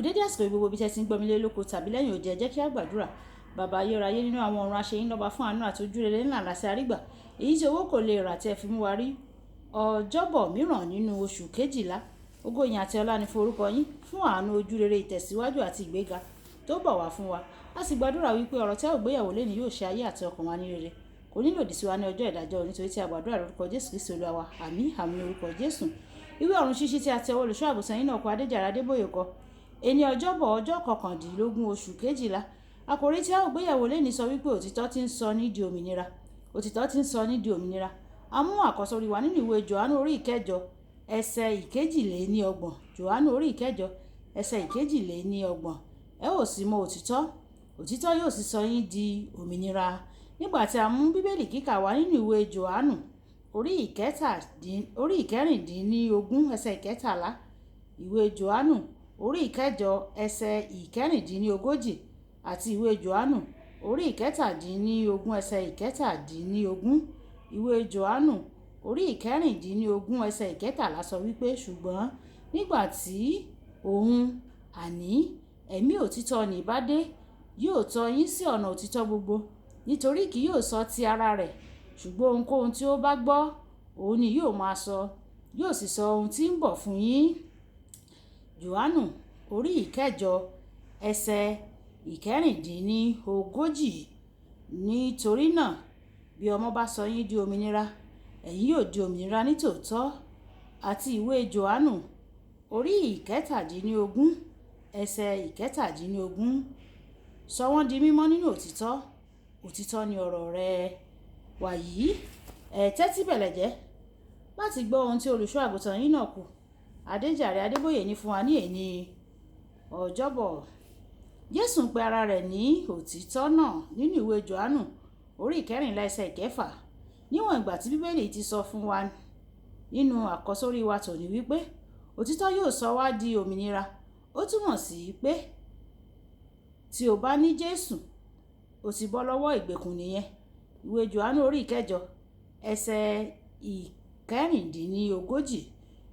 Dédé àsìkò yìí, gbogbo ibi tí ẹ ti ń gbọ́ mi lé lóko tàbí lẹ́yìn òde, ẹ jẹ́ kí a gbàdúrà. Bàbá ayérayé nínú àwọn ọ̀run, aṣeyín lọ́ba fún àánú àti ojúrere ńlá ńlá sí àrígbà. Èyí tí owó kò lè rà tí ẹ fi mú wa rí Ọjọ́bọ̀ mìíràn nínú oṣù kejìlá. Ògo, ìyìn àti ọlá ni fún orúkọ yín, fún àánú, ojúrere, ìtẹ̀síwájú àti ìgbéga tó bọ̀ wá fún wa. A sì gbàdúrà wípé ọ̀rọ̀ tí a ó gbéyẹ̀wò lónìí yóò ṣe ayé àti ọkàn wa ní rere. Kò ní lòdì sí wa ní ọjọ́ ìdájọ́, nítorí tí a gbàdúrà lórúkọ Jésù Kristi Olúwa wa. Àmín, àmín, orúkọ Jésù. Ìwé Ọ̀run Ṣíṣí tí a ti ọwọ́ olùṣọ́ àgùntàn yín náà kọ, Adéjàre Adébóyè kọ. Ení Ọjọ́bọ̀, ọjọ́ 19 oṣù kejìlá. Àkòrí tí a ó gbéyẹ̀wò lónìí sọ wípé òtítọ́ tí ń sọ ní di òmìnira. Òtítọ́ tí ń sọ ní di òmìnira. A mú àkọ́sórí wa nínú ìwé Jòhánù orí 8, ẹsẹ̀ 32. Jòhánù orí 8, ẹsẹ̀ 32. Ẹ ó sì mọ òtítọ́, òtítọ́ yóò sì sọ yín di òmìnira. Nígbà tí a mú Bíbélì kíkà wá nínú ìwé Jòhánù orí 16, ẹsẹ̀ 13, ìwé Jòhánù orí 8, ẹsẹ̀ 36 àti ìwé Jòhánù orí 17, ẹsẹ̀ 17. Ìwé Jòhánù orí 16, ẹsẹ̀ 13 sọ wípé, "Ṣùgbọ́n nígbà tí òun, àní Ẹ̀mí òtítọ́ nì bá dé, yóò tọ́ yín sí ọ̀nà òtítọ́ gbogbo, nítorí kì yóò sọ ti ara rẹ̀, ṣùgbọ́n ohunkóhun tí ó bá gbọ́, òun ni yóò máa sọ, yóò sì sọ ohun tí ń bọ̀ fún yín." Jòhánù orí 8, ẹsẹ̀ 36. Nítorí náà, bí ọmọ bá sọ yín di òmìnira, ẹ̀yin yóò di òmìnira nítòótọ́. Àti ìwé Jòhánù orí 17, ẹsẹ̀ 17. Sọ wọ́n di mímọ́ nínú òtítọ́, òtítọ́ ni ọ̀rọ̀ rẹ. Wàyí, ẹ tẹ́tí bẹ̀lẹ̀jẹ́ láti gbọ́ ohun tí olùṣọ́ àgùntàn yín náà kù, Adéjàre Adébóyè, ní fún wa ní èní Ọjọ́bọ̀. Jésù ń pe ara rẹ̀ ní òtítọ́ náà nínú ìwé Jòhánù orí 14, ẹsẹ̀ 6. Níwọ̀n ìgbà tí Bíbélì ti sọ fún wa nínú àkọ́sórí wa tòní wípé òtítọ́ yóò sọ wá di òmìnira, ó túmọ̀ sí pé tí o bá ní Jésù, o ti bọ́ lọ́wọ́ ìgbèkùn nìyẹn. Ìwé Jòhánù orí 8, ẹsẹ̀ 36.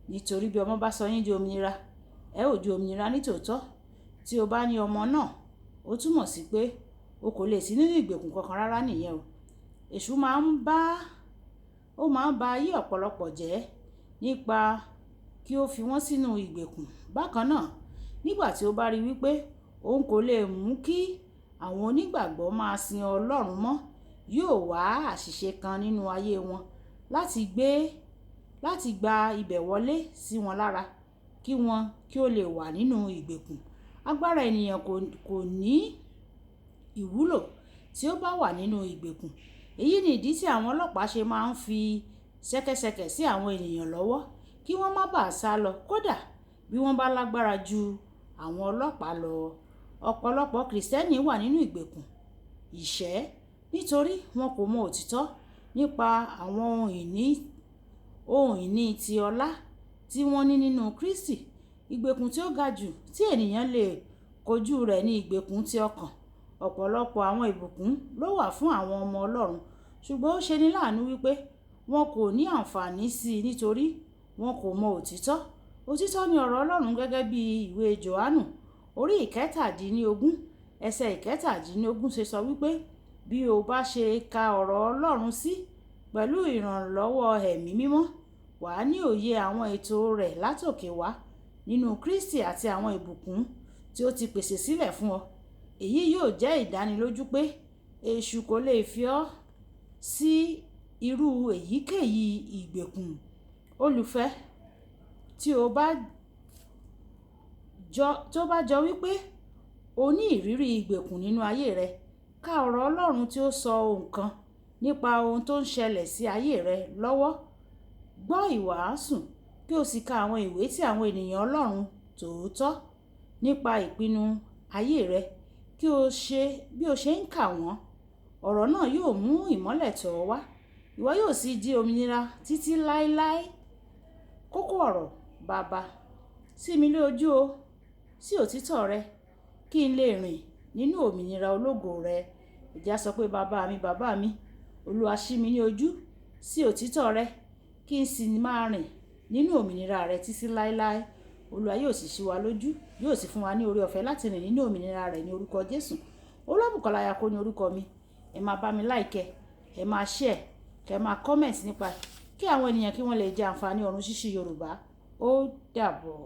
Nítorí bí ọmọ bá sọ yín di òmìnira, ẹ ó di òmìnira nítòótọ́. Tí o bá ní ọmọ náà, ó túmọ̀ sí pé o kò lè sí nínú ìgbèkùn kankan rárá nìyẹn o. Èṣù máa ń ba ayé ọ̀pọ̀lọpọ̀ jẹ́ nípa kí ó fi wọ́n sínú ìgbèkùn. Bákan náà, nígbà tí ó bá rí wípé òun kò lè mú kí àwọn onígbàgbọ́ máa sin Ọlọ́run mọ́, yóò wá àṣìṣe kan nínú ayé wọn láti gba ibẹ̀ wọlé sí wọn lára kí wọ́n kí ó lè wà nínú ìgbèkùn. Agbára ènìyàn kò ní ìwúlò tí ó bá wà nínú ìgbèkùn. Èyí ni ìdí tí àwọn ọlọ́pàá ṣe máa ń fi ṣẹ̀kẹ̀ṣẹ̀kẹ̀ sí àwọn ènìyàn lọ́wọ́ kí wọ́n má bàa sá lọ, kódà bí wọ́n bá lágbára ju àwọn ọlọ́pàá lọ. Ọ̀pọ̀lọpọ̀ Kìrìsìtẹ́nì wà nínú ìgbèkùn ìṣẹ́ nítorí wọn kò mọ òtítọ́ nípa àwọn ohun ìní ti ọlá tí wọ́n ní nínú Kristi. Ìgbèkùn tí ó ga jù tí ènìyàn lè kojú rẹ̀ ní ìgbèkùn ti ọkàn. Ọ̀pọ̀lọpọ̀ àwọn ìbùkún ló wà fún àwọn ọmọ Ọlọ́run, ṣùgbọ́n ó ṣeni láàánú wípé wọn kò ní àǹfààní sí i nítorí wọn kò mọ òtítọ́. Òtítọ́ ni ọ̀rọ̀ Ọlọ́run, gẹ́gẹ́ bí ìwé Jòhánù orí 17, ẹsẹ̀ 17 ṣe sọ wípé bí o bá ṣe ka ọ̀rọ̀ Ọlọ́run sí pẹ̀lú ìrànlọ́wọ́ Ẹ̀mí Mímọ́, wà á ní òye àwọn ètò rẹ̀ látòkè wá nínú Kristi àti àwọn ìbùkún tí ó ti pèsè sílẹ̀ fún ọ. Èyí yóò jẹ́ ìdánilójú pé èṣù kò lè fi ọ́ sí irú èyíkéyìí ìgbèkùn. Olùfẹ́, tí ó bá jọ wípé o ní ìrírí ìgbèkùn nínú ayé rẹ, ka ọ̀rọ̀ Ọlọ́run tí ó sọ ohun kan nípa ohun tó ń ṣẹlẹ̀ sí ayé rẹ lọ́wọ́. Gbọ́ ìwàásù kí o sì ka àwọn ìwé tí àwọn ènìyàn Ọlọ́run tòótọ́ nípa ìpinnu ayé rẹ kí o ṣe. Bí o ṣe ń kà wọ́n, ọ̀rọ̀ náà yóò mú ìmọ́lẹ̀ tọ̀ ọ́ wá, ìwọ yóò sì di òmìnira títí láéláé. Kókó ọ̀rọ̀: Bàbá, ṣí mi lé ojú o sí òtítọ́ rẹ kí n lè rìn nínú òmìnira ológo rẹ. Ẹ jẹ́ á sọ pé, "Bàbá mi, bàbá mi, Olúwa, ṣí mi ní ojú sí òtítọ́ rẹ kí n sì máa rìn nínú òmìnira rẹ títí láéláé." Olúwa yóò sì ṣí wa lójú, yóò sì fún wa ní oore ọ̀fẹ́ láti rìn nínú òmìnira rẹ̀ ní orúkọ Jésù. Olúwabùkọ́lá Ayako ní orúkọ mi. Ẹ máa bá mi like, ẹ máa share, kẹ máa comment nípa kí àwọn ènìyàn kí wọ́n lè jẹ àǹfààní ọ̀run ṣíṣí Yorùbá. Ó dàbọ̀.